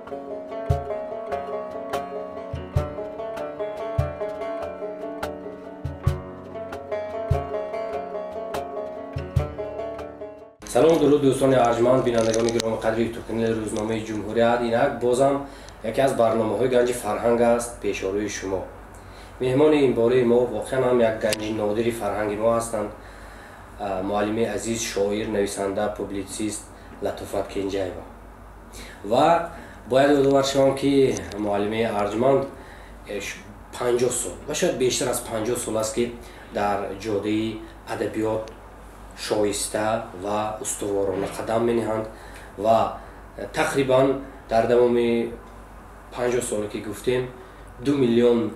Салом, дуруд, дӯстони арҷманд, бинандагони гиромиқадри ютуб-канали рӯзномаи Ҷумҳурият. Инак бозам яке аз барномаҳои Ганҷи фарҳанг аст пешорӯи шумо. Меҳмони ин бораи мо воқеан ҳам як ганҷи нодири фарҳанги мо ҳастанд. Муаллими азиз, шоир, нависанда, публитсист Латофат Кенҷаева. Ва бояд ёдовар шавам, ки муаллимаи арҷманд 50 сол ва шояд бештар аз 50 сол аст, ки дар ҷодаи адабиёт шоиста ва устуворона қадам мениҳанд ва тақрибан дар давоми 50 соле, ки гуфтем, 2 миллион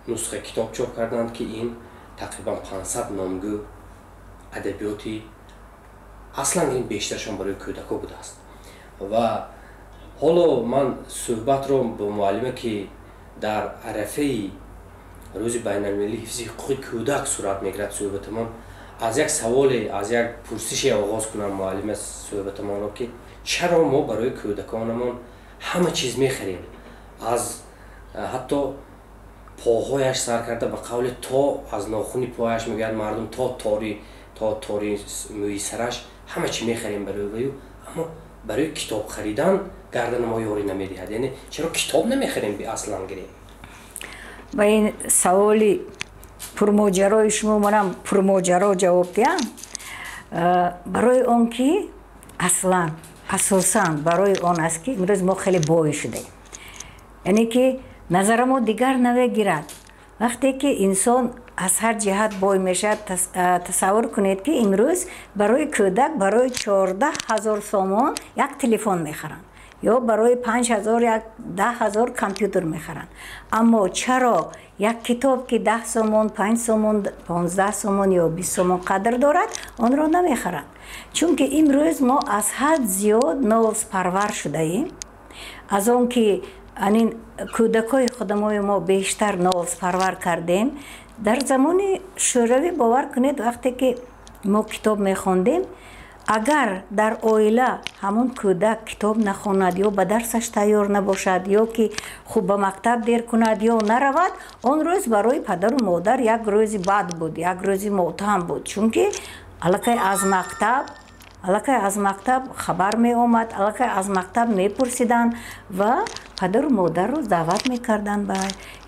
нусха китоб чоп карданд, ки ин тақрибан 500 номгӯ адабиёти аслан ин бештаршон барои кӯдакҳо будааст. Ва ҳоло ман суҳбатро бо муаллима, ки дар арафаи Рӯзи байналмилалии ҳифзи ҳуқуқи кӯдак сурат мегирад, суҳбатамон аз як саволе, аз як пурсише оғоз кунам, муаллима, суҳбатамонро, ки чаро мо барои кӯдаконамон ҳама чиз мехарем, аз ҳатто поҳояш сар карда, ба қавле то аз нохуни пояш, мегӯяд мардум, то тори мӯи сараш ҳама чӣ мехарем барои ваю, аммо барои китоб харидан гардана мо ёрӣ намедиҳад? Яъне чаро китоб намехарем аслан гирем? Ба ин саволи пурмоҷарои шумо манам пурмоҷаро ҷавоб диҳам. Барои он ки аслан, асосан барои он аст, ки имрӯз мо хеле бой шудаем, яъне ки назарамо дигар намегирад. Вақте ки инсон аз ҳар ҷиҳат бой мешавад, тасаввур кунед, ки имрӯз барои кӯдак барои 14 000 сомон як телефон мехаранд ё барои 5000, як 10 000 компютер мехаранд, аммо чаро як китоб, ки 10 сомон, 5 сомон, 15 сомон ё 20 сомон қадр дорад, онро намехаранд? Чунки имрӯз мо аз ҳад зиёд нозпарвар шудаем. Аз он ки анин кӯдакҳои худамои мо бештар нозпарвар кардем. Дар замони Шӯравӣ, бовар кунед, вақте ки мо китоб мехондем, агар дар оила ҳамон кӯдак китоб нахонад ё ба дарсаш тайёр набошад, ё ки хуб ба мактаб дер кунад ё наравад, он рӯз барои падару модар як рӯзи бад буд, як рӯзи мотам буд, чунки аллакай аз мактаб хабар меомад, аллакай аз мактаб мепурсиданд ва падару модарро даъват мекарданд. Ба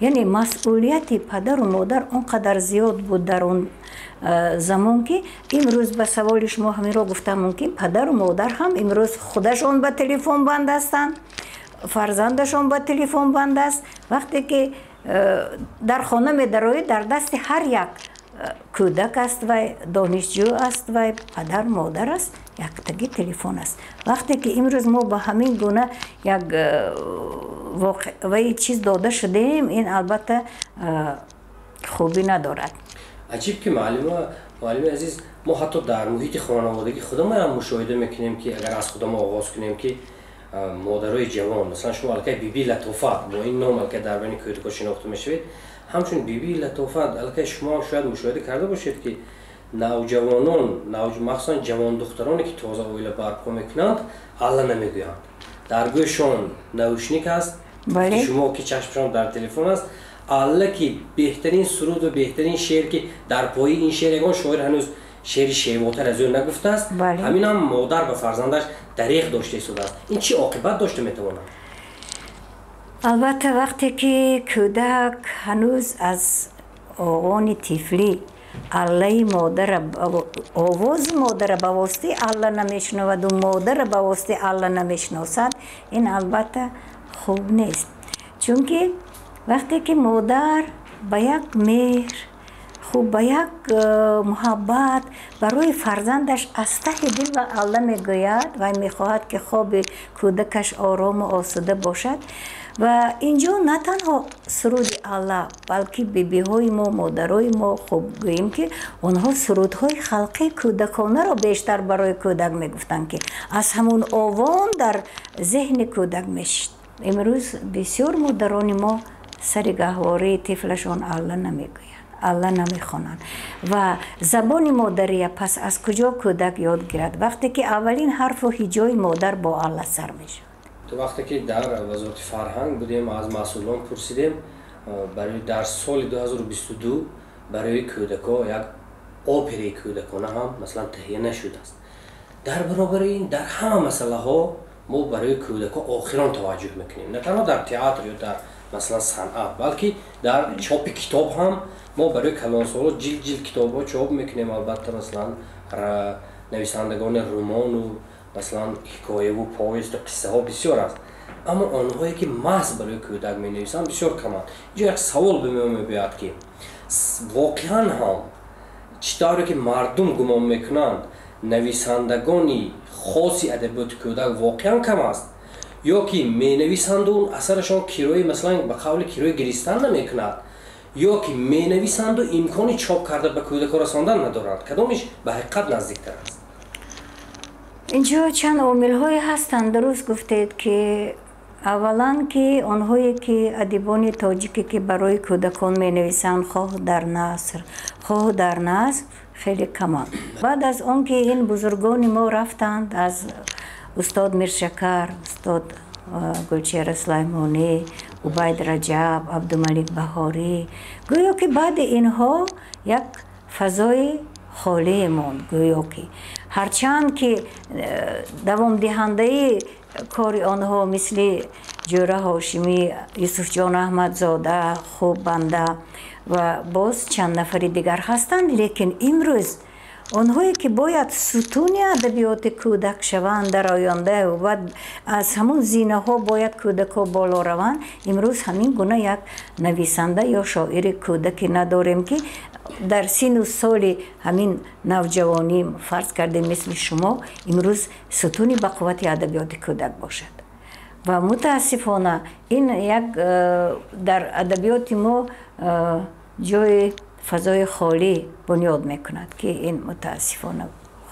яъне масъулияти падару модар он қадар зиёд буд дар он замон, ки имрӯз ба саволи шумо ҳаминро гуфтам мумкин: падару модар ҳам имрӯз худашон ба телефон банд ҳастанд, фарзандашон ба телефон банд аст. Вақте ки дар хона медароӣ, дар дасти ҳар як кӯдак аст, вай донишҷӯ аст, вай падар модар аст, яктаги телефон аст. Вақте ки имрӯз мо ба ҳамин гуна як вай чиз дода шудаем, ин албатта хубӣ надорад. Аҷиб, ки муаллими азиз, мо ҳатто дар муҳити хонаводагӣ худамоям мушоҳида мекунем, ки агар аз худамо оғоз кунем, ки модарои ҷавон, масалан, шумо аллакай Биби Латофат, бо ин ном аллакай дар байни кӯдакҳо шинохта мешавед, ҳамчун Биби Латофат. Аллакай шумо ҳам шояд мушоҳида карда бошед, ки навҷавонон, махсусан ҷавондухтароне, ки тоза оила барпо мекунанд, алла намегӯянд, дар гӯшон наушник аст, шумо ки чашмшон дар телефон аст. Алла, ки беҳтарин суруд ва беҳтарин шеър, ки дар пои ин шеър ягон шоир ҳанӯз шеъри шевотар аз ӯ нагуфтааст, ҳаминам модар ба фарзандаш дареғ дошта истодааст. Ин чӣ оқибат дошта метавонад? Албатта, вақте ки кӯдак ҳанӯз аз овони тифлӣ аллаи модара, овози модара ба воситаи алла намешунаваду модара ба воситаи алла намешиносад, ин албатта хуб нест, чунки вақте ки модар ба як меҳр, хуб, ба як муҳаббат барои фарзандаш аз таҳи дил ва алла мегӯяд, вай мехоҳад, ки хоби кӯдакаш орому осуда бошад. Ва инҷо на танҳо суруди алла, балки бибиҳои мо, модарои мо, хуб гӯем, ки онҳо сурудҳои халқии кӯдаконаро бештар барои кӯдак мегуфтанд, ки аз ҳамун овон дар зеҳни кӯдак мешид. Имрӯз бисёр модарони мо сари гаҳвораи тифлашон алла намегӯянд, алла намехонанд. Ва забони модария пас аз куҷо кӯдак ёд гирад, вақте ки аввалин ҳарфу ҳиҷои модар бо алла сар мешавад? Вақте ки дар Вазорати фарҳанг будем, аз масъулон пурсидем, барои дар соли 2022 барои кӯдако як операи кӯдакона ҳам, масалан, таҳия нашудааст. Дар баробари ин, дар ҳама масъалаҳо мо барои кӯдако охирон таваҷҷӯҳ мекунем, на танҳо дар театр ё дар, масалан, санъат, балки дар чопи китоб ҳам. Мо барои калонсоло ҷилд ҷилд китобҳо чоп мекунем. Албатта, масалан, нависандагони роману, масалан, ҳикояву повесту қиссаҳо бисёр аст, аммо онҳое ки маҳз барои кӯдак менависанд, бисёр каманд. Инҷо як савол ба миён мебиёяд, ки воқеан ҳам чӣ тавре ки мардум гумон мекунанд, нависандагони хоси адабиёти кӯдак воқеан кам аст ё ки менависанду он асарашон кирои, масалан, ба қавли кирои гиристан намекунад, ё ки менависанду имкони чоп карда ба кӯдакҳо расондан надоранд? Кадомиш ба ҳақиқат наздиктар аст? Инҷо чанд омилҳое ҳастанд. Дуруст гуфтед, ки аввалан, ки онҳое ки адибони тоҷике ки барои кӯдакон менависанд, хоҳ дар наср, хоҳ дар назм, хеле каманд. Баъд аз он ки ин бузургони мо рафтанд, аз устод Миршакар, устод Гулчеҳра Сулаймонӣ, Убайд Раҷаб, Абдумалик Баҳорӣ, гӯё ки баъди инҳо як фазои холие монд. Гӯё ки ҳарчанд ки давомдиҳандаи кори онҳо мисли Ҷӯра Ҳошимӣ, Юсуфҷон Аҳмадзода, хуб, банда ва боз чанд нафари дигар ҳастанд, лекин имрӯз онҳое ки бояд сутуни адабиёти кӯдак шаванд дар оянда ва аз ҳамун зинаҳо бояд кӯдакҳо боло раванд, имрӯз ҳамин гуна як нависанда ё шоири кӯдаке надорем, ки дар сину соли ҳамин навҷавонӣ, фарз кардем, мисли шумо, имрӯз сутуни ба қуввати адабиёти кӯдак бошад. Ва мутаассифона ин як дар адабиёти мо ҷои фазои холӣ бунёд мекунад, ки ин мутаассифона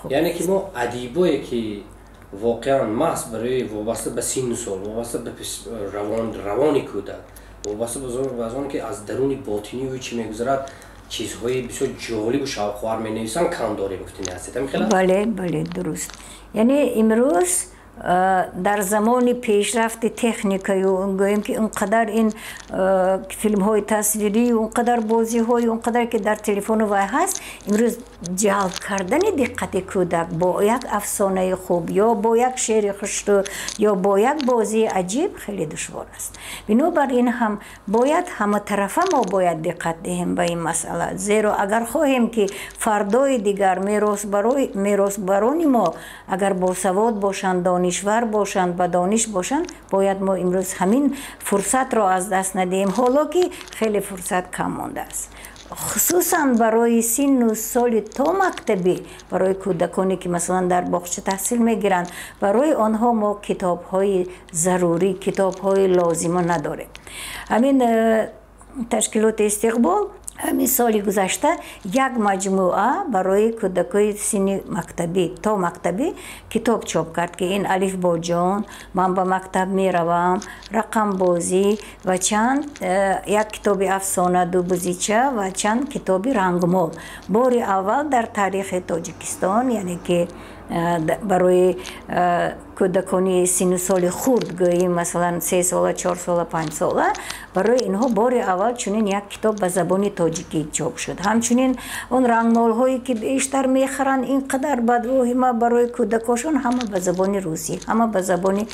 хуб. Яъне ки мо адибое ки воқеан маҳз барои вобаста ба синну сол, вобаста ба равони кӯдак, вобаста ба аз он ки аз даруни ботинии ӯ чӣ мегузарад, чизҳои бисёр ҷолибу шавқовар менависанд, кам дорем, гуфтани ҳастед, ҳамин хел? Бале, дуруст. Яъне имрӯз дар замони пешрафти техникаю, гӯем ки он қадар ин филмҳои тасвирӣ, он қадар бозиҳои, он қадар ки дар телефону вай ҳаст, имрӯз ҷалб кардани диққати кӯдак бо як афсонаи хуб ё бо як шеъри хушрӯ ё бо як бозии аҷиб хеле душвор аст. Бинобар ин ҳам бояд ҳаматарафа мо бояд диққат диҳем ба ин масъала, зеро агар хоҳем, ки фардои дигар меросбарони мо агар босавод бошанд, донишвар бошанд, ба дониш бошанд, бояд мо имрӯз ҳамин фурсатро аз даст надиҳем, ҳоло ки хеле фурсат кам мондааст, хусусан барои синну соли то мактабӣ, барои кӯдаконе ки, масалан, дар боғча таҳсил мегиранд. Барои онҳо мо китобҳои зарурӣ, китобҳои лозима надорем. Ҳамин ташкилоти Истиқбол ҳамин соли гузашта як маҷмӯа барои кӯдакои синни мактабӣ, то мактабӣ китоб чоп кард, ки ин «Алифбоҷон», «Ман ба мактаб меравам», «Рақамбозӣ» ва чанд як китоби афсона, «Ду бузича» ва чанд китоби рангмол. Бори аввал дар таърихи Тоҷикистон, яъне ки барои кӯдакони синну соли хурд, гӯем, масалан, 3 сола, 4 сола, 5 сола, барои инҳо бори аввал чунин як китоб ба забони тоҷикӣ чоп шуд. Ҳамчунин он рангмолҳое ки бештар мехаранд, ин қадар бадвоҳима барои кӯдакошон, ҳама ба забони русӣ, ҳама ба забони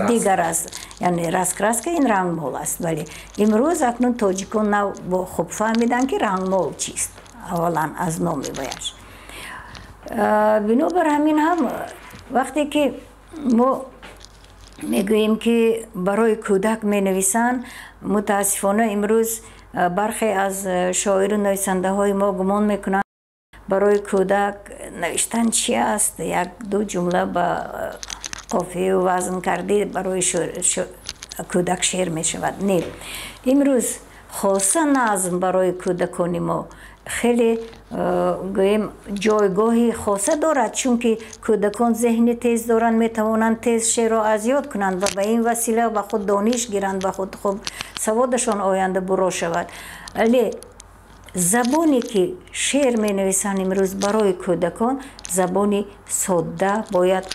дигар аст, яъне раскраска ин рангмол аст. Бале, имрӯз акнун тоҷикон нав хуб фаҳмиданд, ки рангмол чист, аввалан аз номи ваяш. Бинобар ҳамин ҳам вақте ки мо мегӯем, ки барои кӯдак менависанд, мутаассифона имрӯз бархе аз шоиру нависандаҳои мо гумон мекунанд, барои кӯдак навиштан чи аст, як ду ҷумла ба қофию вазн кардӣ, барои кӯдак шеър мешавад. Не, имрӯз хоса назм барои кӯдакони мо хеле, гӯем, ҷойгоҳи хоса дорад, чунки кӯдакон зеҳни тез доранд, метавонанд тез шеърро аз ёд кунанд ва ба ин васила ба худ дониш гиранд, ба худ хуб саводашон оянда буро шавад. Ле забоне ки шеър менависанд имрӯз барои кӯдакон, забони содда бояд.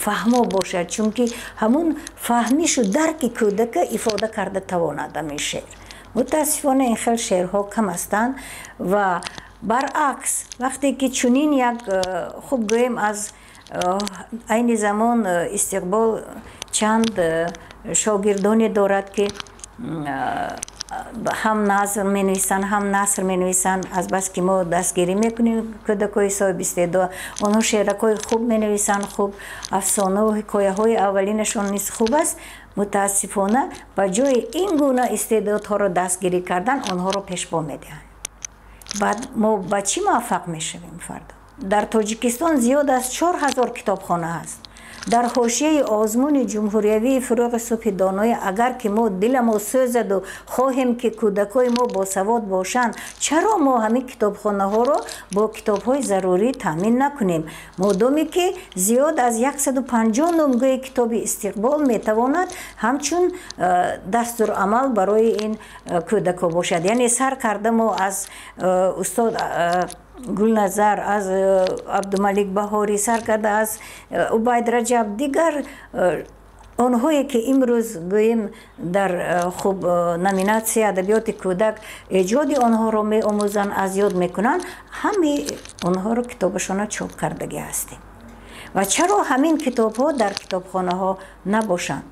фаҳмо бошад, чунки ҳамун фаҳмишу дарки кӯдака ифода карда тавонад ҳамин шеър. Мутаассифона, ин хел шеърҳо кам ҳастанд. Ва баръакс, вақте ки чунин як, хуб гӯем, аз айни замон Истиқбол чанд шогирдоне дорад, ки ҳам назм менависанд, ҳам наср менависанд. Азбаски мо дастгирӣ мекунем кӯдакҳои соҳиби истеъдод, онҳо шеъракҳои хуб менависанд, хуб афсонаву ҳикояҳои аввалинашон низ хуб аст. Мутаассифона, ба ҷои ин гуна истеъдодҳоро дастгирӣ кардан, онҳоро пешбо медиҳанд. Баъд мо ба чӣ муваффақ мешавем фардо? Дар Тоҷикистон зиёд аз 4000 китобхона ҳаст. Дар ҳошияи озмуни ҷумҳуриявии «Фурӯғи субҳи доноӣ», агар ки мо диламо сӯзаду хоҳем, ки кӯдакҳои мо босавод бошанд, чаро мо ҳамин китобхонаҳоро бо китобҳои зарурӣ таъмин накунем, модоме ки зиёд аз 150 номгӯи китоби Истиқбол метавонад ҳамчун дастурамал барои ин кӯдакҳо бошад? Яъне сар карда мо аз устод Гулназар, аз Абдумалик Баҳорӣ сар карда, аз Убайд Раҷаб, дигар онҳое ки имрӯз, гӯем, дар хуб номинатсияи адабиёти кӯдак эҷоди онҳоро меомӯзанд, аз ёд мекунанд, ҳамаи онҳоро китобашонро чоп кардагӣ ҳастем. Ва чаро ҳамин китобҳо дар китобхонаҳо набошанд?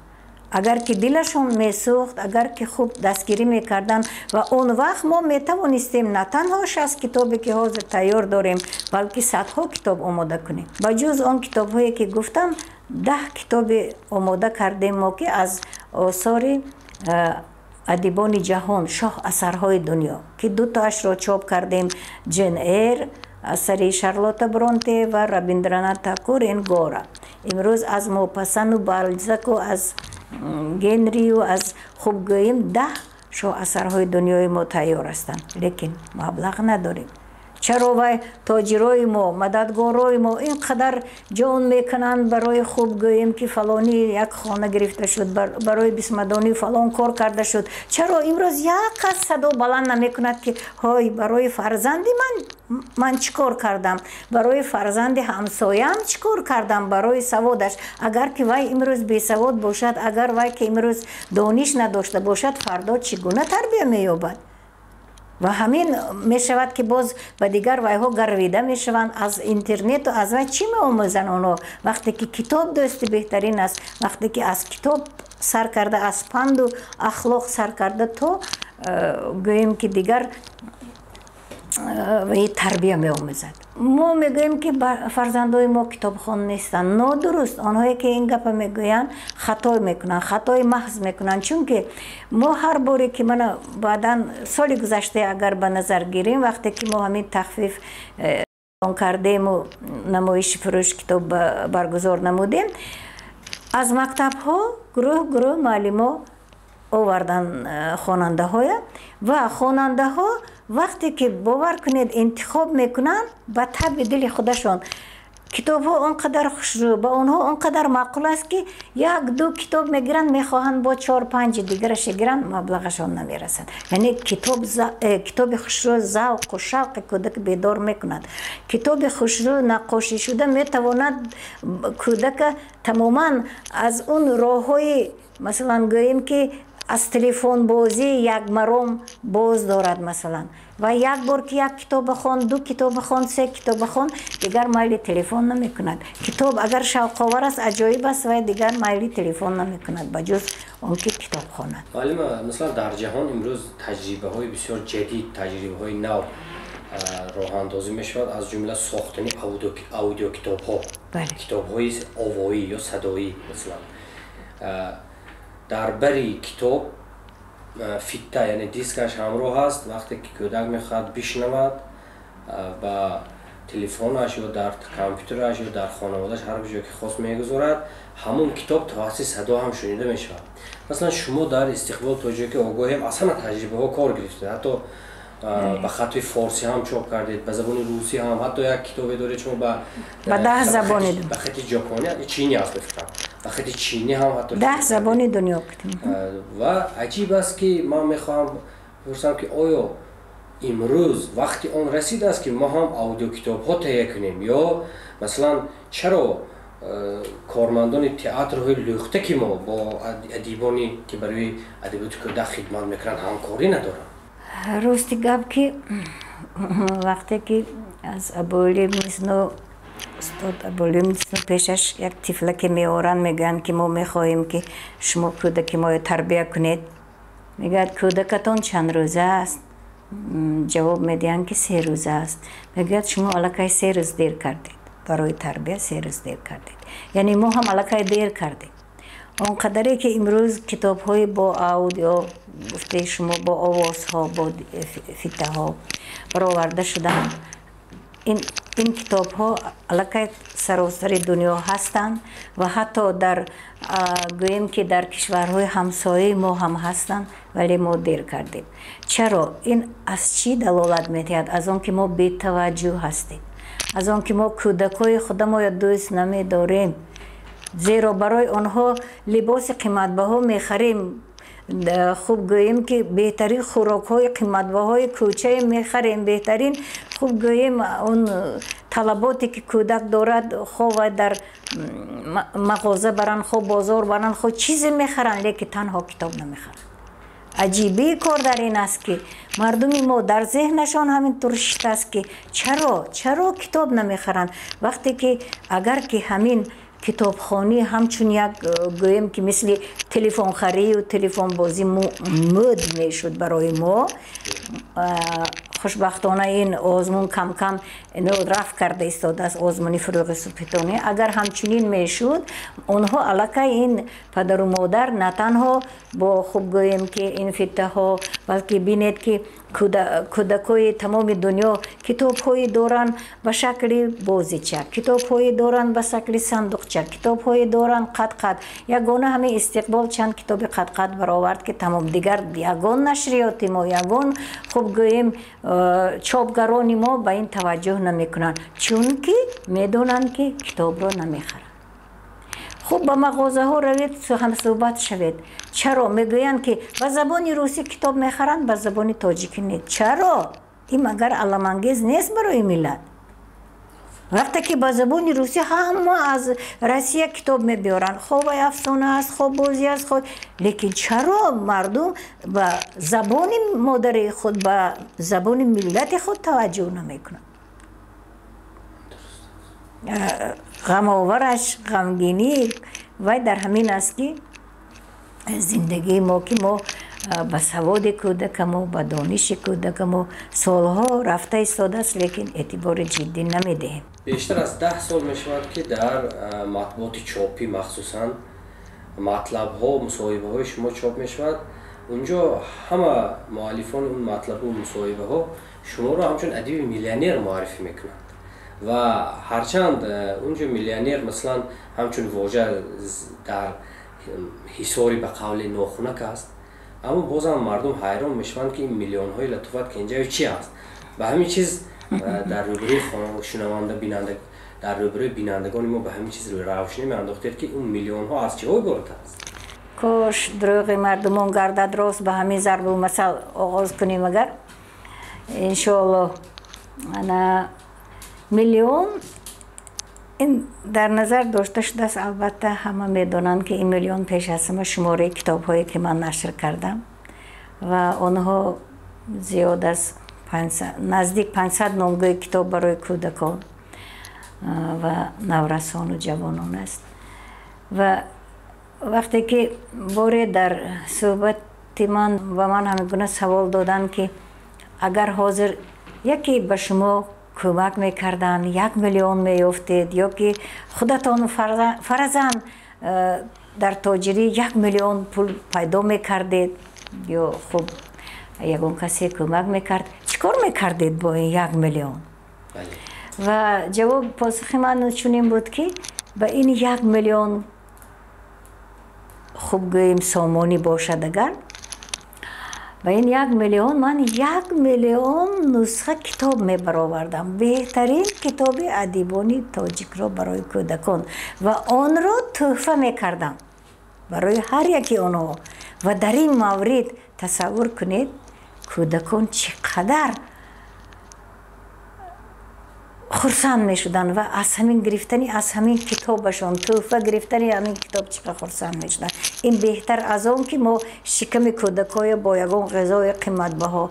Агар ки дилашон месӯхт, агар ки хуб дастгирӣ мекарданд, ва он вақт мо метавонистем на танҳо 60 китобе, ки ҳозир тайёр дорем, балки садҳо китоб омода кунем. Ба ҷуз он китобҳое, ки гуфтам, 10 китобе омода кардем мо, ки аз осори адибони ҷаҳон, шоҳ асарҳои дунё, ки дутоашро чоп кардем: «Ҷен Эйр» асари Шарлота Бронте ва Рабиндранат Такур ин «Гора». Имрӯз аз Мопассану Балзаку, аз Генрию, аз, хуб гӯем, 10 шоҳасарҳои дунёи мо тайёр ҳастанд, лекин маблағ надорем. Чаро вай тоҷирои мо, мададгорои мо ин қадар ҷон мекунанд барои, хуб гӯем, ки фалонӣ як хона гирифта шуд, барои бисмадонӣ фалон кор карда шуд, чаро имрӯз як кас садо баланд намекунад, ки ҳой, барои фарзанди ман ман чӣ кор кардам, барои фарзанди ҳамсояам чӣ кор кардам барои саводаш? Агар ки вай имрӯз бесавод бошад, агар вай ки имрӯз дониш надошта бошад, фардо чӣ гуна тарбия меёбад? Ва ҳамин мешавад, ки боз ба дигар вайҳо гарвида мешаванд. Аз интернету аз вай чӣ меомӯзанд онҳо, вақте ки китоб дӯсти беҳтарин аст, вақте ки аз китоб сар карда, аз панду ахлоқ сар карда то, гӯем, ки дигар тарбия меомӯзад? Мо мегӯем, ки фарзандои мо китобхон нестанд. Нодуруст. Онҳое ки ин гапа мегӯянд, хато мекунанд, хатои маҳз мекунанд, чунки мо ҳар боре ки, мана, баъдан соли гузашта агар ба назар гирем, вақте ки мо ҳамин тахфиф кардему, намоиши фурӯши китоб баргузор намудем, аз мактабҳо гурӯҳ гурӯҳ муаллимо овардан хонандаҳоя. Ва хонандаҳо вақте ки, бовар кунед, интихоб мекунанд ба табъи дили худашон, китобҳо он қадар хушрӯ, ба онҳо он қадар маъқул аст, ки як ду китоб мегиранд, мехоҳанд бо чор панҷи дигараша гиранд, маблағашон намерасад. Яъне китоб, китоби хушрӯ завқу шавқи кӯдак бедор мекунад. Китоби хушрӯ, наққошишуда метавонад кӯдака тамоман аз он роҳҳои, масалан, гӯем, ки аз телефонбозӣ як маром боз дорад. Масалан, ва як бор ки як китоба хонд, ду китоба хонд, се китоба хонд, дигар майли телефон намекунад. Китоб агар шавқовар аст, аҷоиб аст, вай дигар майли телефон намекунад, ба ҷуз он ки китоб хонад. Муаллима, масалан, дар ҷаҳон имрӯз таҷрибаҳои бисёр ҷадид, таҷрибаҳои нав роҳандозӣ мешавад, аз ҷумла сохтани аудиокитобҳо, китобҳои овоӣ ё садоӣ. Масалан, дар бари китоб фитта, яъне дискаш ҳамроҳ аст. Вақте ки кӯдак мехоҳад бишнавад, ба телефонаш ё дар компютераш ё дар хонаводааш, ҳар ҷое ки хост мегузорад, ҳамон китоб тавассути садо ҳам шунида мешавад. Масалан, шумо дар Истиқбол, то ҷое ки огоҳем, аз ҳама таҷрибаҳо кор гирифтед, ҳатто ба хатти форсӣ ҳам чоп кардед, ба забони русӣ ҳам, ҳатто як китобе доред шумо ба ба 10 забони. Ба хати ҷопонӣ, чини аст, бификрам, ба хати чинӣ ҳам ҳатто. 10 забони дунё. Ва аҷиб аст, ки ман мехоҳам пурсам, ки оё имрӯз вақти он расидааст, ки мо ҳам аудиокитобҳо таҳия кунем, ё масалан, чаро Кормандони театрҳои лӯхта ки мо бо адибоне ки барои адабиёти кӯдак хидмат мекунанд, ҳамкорӣ надоранд. Рости гап, ки вақте ки аз Абуалӣ ибни Сино, устод Абуалӣ ибни Сино пешаш як тифлаке меоранд, мегӯянд, ки мо мехоҳем, ки шумо кӯдаки моро тарбия кунед. Мегӯяд: «Кӯдакатон чанд рӯза аст?» Ҷавоб медиҳанд, ки 3 рӯза аст. Мегӯяд: «Шумо аллакай 3 рӯз дер кардед барои тарбия, 3 рӯз дер кардед». Яъне мо ҳам аллакай дер кардем. Он қадаре ки имрӯз китобҳои бо аудио, гуфтаи шумо, бо овозҳо, бо фитаҳо бароварда шуданд, ин китобҳо аллакай саросари дунё ҳастанд ва ҳатто дар, гӯем, ки дар кишварҳои ҳамсояи мо ҳам ҳастанд, вале мо дер кардем. Чаро? Ин аз чӣ далолат медиҳад? Аз он ки мо бетаваҷҷӯҳ ҳастем, аз он ки мо кӯдакҳои худамоя дӯст намедорем, зеро барои онҳо либоси қиматбаҳо мехарем, хуб гӯем, ки беҳтарин хӯрокҳои қиматбаҳои кӯчае мехарем, беҳтарин, хуб гӯем, он талаботе ки кӯдак дорад, хо вай дар мағоза баранд, хо бозор баранд, хо чизе мехаранд, лекин танҳо китоб намехаранд. Аҷибии кор дар ин аст, ки мардуми мо дар зеҳнашон ҳамин тур шиштааст, ки чаро китоб намехаранд, вақте ки агар ки ҳамин китобхонӣ ҳамчун як, гӯем, ки мисли телефонхарию телефонбозӣ мӯд мешуд барои мо. Хушбахтона, ин озмун кам-кам рафт карда истодааст, озмуни «Фурӯғи субҳидонӣ». Агар ҳамчунин мешуд, онҳо аллакай, ин падару модар, на танҳо бо, хуб гӯем, ки ин фитаҳо, балки бинед, ки кӯдакҳои тамоми дунё китобҳое доранд ба шакли бозича, китобҳое доранд ба шакли сандуқча, китобҳое доранд қат-қат. Ягона ҳамин «Истиқбол» чанд китоби қат-қат баровард, ки тамом. Дигар ягон нашриёти мо, ягон, хуб гӯем, чопгарони мо ба ин таваҷҷӯҳ намекунанд, чунки медонанд, ки китобро намехаранд. Хуб, ба мағозаҳо равед, ҳамсӯҳбат шавед. Чаро? Мегӯянд, ки ба забони русӣ китоб мехаранд, ба забони тоҷикӣ не. Чаро? Ин магар аламангез нест барои миллат, вақте ки ба забони русӣ ҳама аз Россия китоб мебиёранд, хо вай афсона аст, хо бозӣ аст, хо, лекин чаро мардум ба забони модари худ, ба забони миллати худ таваҷҷӯҳ намекунанд? Ғамовараш, ғамгинӣ вай дар ҳамин аст, ки зиндагии мо, ки мо ба саводи кӯдакамо, ба дониши кӯдакамо солҳо рафта истодааст, лекин эътибори ҷиддӣ намедиҳем. Бештар аз 10 сол мешавад, ки дар матбуоти чопӣ, махсусан матлабҳо, мусоҳибаҳои шумо чоп мешавад. Унҷо ҳама муаллифони он матлабу мусоҳибаҳо шуморо ҳамчун адиби миллионер муаррифӣ мекунанд. Ва ҳарчанд унҷо миллионер, масалан, ҳамчун вожа дар ҳисори, ба қавли, нохунак аст, аммо бозам мардум ҳайрон мешаванд, ки ин миллионҳои Латофат Кенҷаев чи аст. Ба ҳамин чиз дар рӯбарӯи шунаванда, бинанда, дар рӯбарӯи бинандагони мо ба ҳамин чиз равшанӣ меандохтед, ки он миллионҳо аз чиҳо иборат аст? Кош дурӯғи мардумон гардад рост. Ба ҳамин зарбулмасал оғоз кунем агар, иншоалло. Ана миллион, ин дар назар дошта шудааст. Албатта, ҳама медонанд, ки ин миллион пеш аз ҳама шумораи китобҳое ки ман нашр кардам ва онҳо зиёд аз наздик 500 номгӯи китоб барои кӯдакон ва наврасону ҷавонон аст. Ва вақте ки боре дар суҳбати ман ба ман ҳамин гуна савол доданд, ки агар ҳозир яке ба шумо кӯмак мекарданд, 1 миллион меёфтед ё ки худатон фарзан дар тоҷирӣ 1 миллион пул пайдо мекардед ё хуб, ягон касе кӯмак мекард, чӣ кор мекардед бо ин 1 миллион? Ва ҷавоб, посухи ман чунин буд, ки ба ин 1 миллион, хуб гӯем, сомонӣ бошад агар, ба ин 1 миллион ман 1 миллион нусха китоб мебаровардам, беҳтарин китоби адибони тоҷикро барои кӯдакон, ва онро тӯҳфа мекардам барои ҳар яки онҳо. Ва дар ин маврид тасаввур кунед, кӯдакон чӣ қадар Хурсанд мешуданд ва аз ҳамин гирифтани, аз ҳамин китобашон тӯҳфа гирифтани ҳамин китоб чӣ қадр хурсанд мешуданд. Ин беҳтар аз он ки мо шиками кӯдакҳоя бо ягон ғизои қиматбаҳо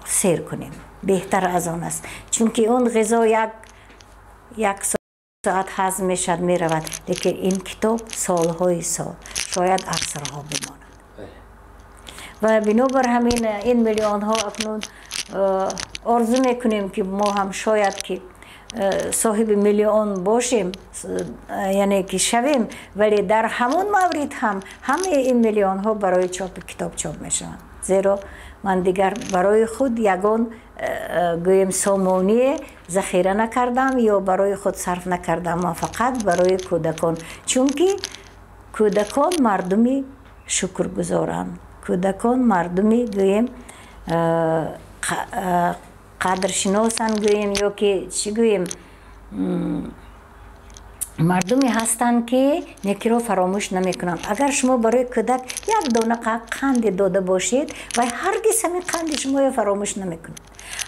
сер кунем, беҳтар аз он аст, чунки он ғизо як соат ҳазм мешавад, меравад, лекин ин китоб солҳои сол, шояд асрҳо бимонад. Ва бинобар ҳамин ин миллионҳо акнун орзу мекунем, ки мо ҳам шояд ки соҳиби миллион бошем, яъне ки шавем, вале дар ҳамон маврид ҳам ҳамаи ин миллионҳо барои чопи китоб чоп мешаванд, зеро ман дигар барои худ ягон, гӯем, сомоние захира накардам ё барои худ сарф накардам. Ман фақат барои кӯдакон, чунки кӯдакон мардуми шукргузоранд, кӯдакон мардуми, гӯем, қадршиносанд, гӯем, ё ки чӣ гӯем, мардуме ҳастанд, ки некиро фаромӯш намекунанд. Агар шумо барои кӯдак як дона қанде дода бошед, вай ҳаргиз ҳамин қанди шуморо фаромӯш намекунад.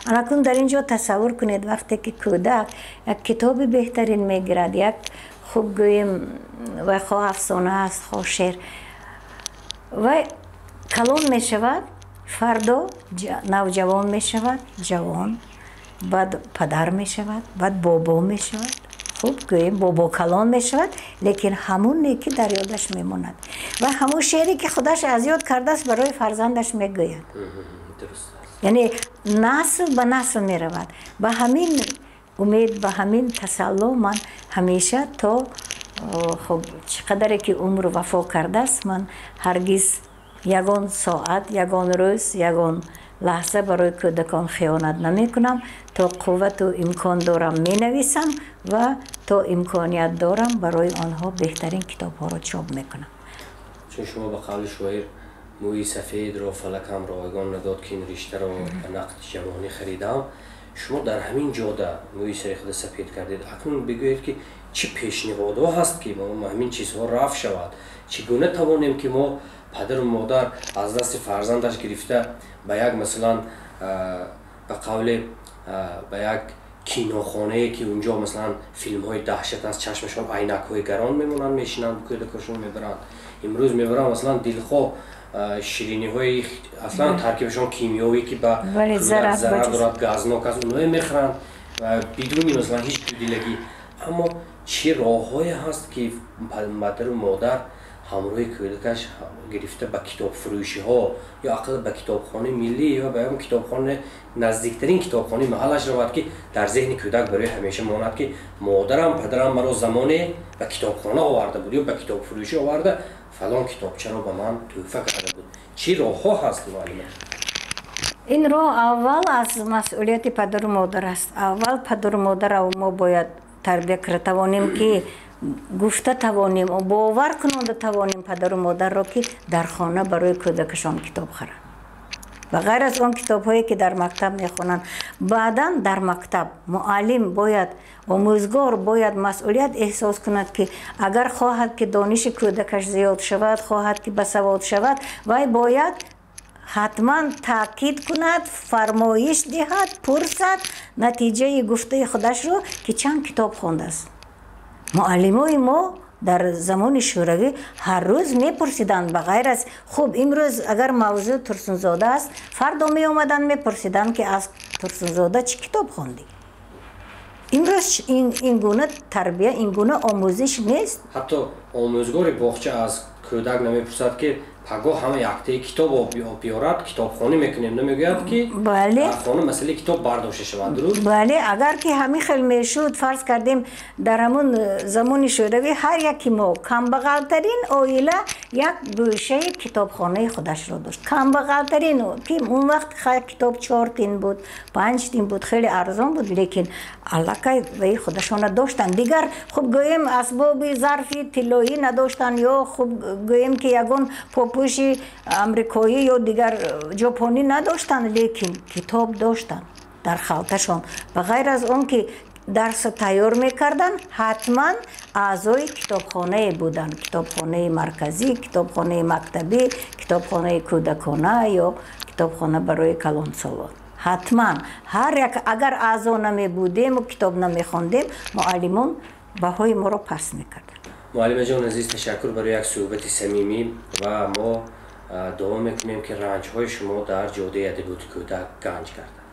Анакун дар ин ҷо тасаввур кунед, вақте ки кӯдак як китоби беҳтарин мегирад, як, хуб, гӯем, вай хоҳ афсона аст, хоҳ шеър, вай калон мешавад, фардо навҷавон мешавад, ҷавон, баъд падар мешавад, баъд бобо мешавад, хуб, гӯем, бобо калон мешавад, лекин ҳамун неки дар ёдаш мемонад ва ҳамун шеъре, ки худаш аз ёд кардааст, барои фарзандаш мегӯяд. Яъне насл ба насл меравад. Ба ҳамин умед, ба ҳамин тасалло ман ҳамеша то, хуб, чӣ қадаре ки умр вафо кардааст, ман ҳаргиз ягон соат, ягон рӯз, ягон лаҳза барои кӯдакон хиёнат намекунам. То қуввату имкон дорам, менависам ва то имконият дорам, барои онҳо беҳтарин китобҳоро чоп мекунам. Чун шумо ба қавли шоир мӯи сафедро фалакам ройгон надод, ки ин риштаро ба нақди ҷавонӣ харидам, шумо дар ҳамин ҷода мӯи сари худа сафед кардед. Акнун бигӯед, ки чӣ пешниҳодҳо ҳаст, ки ҳамин чизҳо рафъ шавад? Чӣ гуна тавонем, ки мо падару модар аз дасти фарзандаш гирифта ба як, масалан, ба қавле, ба як кинохонае, ки унҷо, масалан, филмҳои даҳшат аст, чашмашон айнакҳои гарон мемонанд, мешинанд, кӯдакашон мебаранд. Имрӯз мебаранд, масалан, дилхоҳ шириниҳои аслан таркибашон кимиёвӣ, ки ба зарар дорад, газнок аст, онҳое мехӯранд ва бидуни, масалан, ҳеҷ дудилагӣ. Аммо чӣ роҳҳое ҳаст, ки падару модар ҳамроҳи кӯдакаш гирифта ба китобфурӯшиҳо ё ақал ба китобхонаи миллӣ ё ба ягон китобхона, наздиктарин китобхонаи маҳаллаш равад, ки дар зеҳни кӯдак барои ҳамеша монад, ки модарам, падарам маро замоне ба китобхона оварда буд ё ба китобфурӯшӣ оварда, фалон китобчаро ба ман тӯҳфа карда буд? Чӣ роҳҳо ҳаст, муаллима? Ин роҳ аввал аз масъулияти падару модар аст. Аввал падару модарро мо бояд тарбия карда тавонем, ки гуфта тавонем, бовар кунонда тавонем падару модарро, ки дар хона барои кӯдакашон китоб харанд, ба ғайр аз он китобҳое, ки дар мактаб мехонанд. Баъдан дар мактаб муаллим бояд, омӯзгор бояд масъулият эҳсос кунад, ки агар хоҳад, ки дониши кӯдакаш зиёд шавад, хоҳад, ки басавод шавад, вай бояд ҳатман таъкид кунад, фармоиш диҳад, пурсад натиҷаи гуфтаи худашро, ки чанд китоб хондааст. Муаллимои мо дар замони шӯравӣ ҳар рӯз мепурсиданд. Ба ғайр аз, хуб, имрӯз агар мавзӯъ Турсунзода аст, фардо меомаданд, мепурсиданд, ки аз Турсунзода чӣ китоб хондӣ имрӯз? Ин гуна тарбия, ин гуна омӯзиш нест. Ҳатто омӯзгори боғча аз кӯдак намепурсад, ки пагоҳ ҳама яктаи китоб биёрад, китобхонӣ мекунем, намегӯяд, ки дар хона масъалаи китоб бардошта шавад, дуруст? Бале, агар ки ҳамин хел мешуд, фарз кардем, дар ҳамун замони шӯравӣ ҳар яки мо, камбағалтарин оила як гӯшаи китобхонаи худашро дошт, камбағалтарин, ки он вақт китоб 4 тин буд, 5 тин буд, хеле арзон буд, лекин аллакай ваи худашона доштанд. Дигар, хуб, гӯем, асбоби зарфи тиллоӣ надоштанд ё, хуб, гӯем, ки ягон попӯши амрикоӣ ё дигар ҷопонӣ надоштанд, лекин китоб доштанд дар халташон. Ба ғайр аз он ки дарса тайёр мекарданд, ҳатман аъзои китобхонае буданд: китобхонаи марказӣ, китобхонаи мактабӣ, китобхонаи кӯдакона ё китобхона барои калонсолон. Ҳатман ҳар як, агар аъзо намебудему китоб намехондем, муаллимон баҳои моро паст мекарданд. Муаллимаҷон азиз, ташаккур барои як суҳбати самимӣ ва мо дуо мекунем, ки ранҷҳои шумо дар ҷодаи адабиёти кӯдак ганҷ гардад.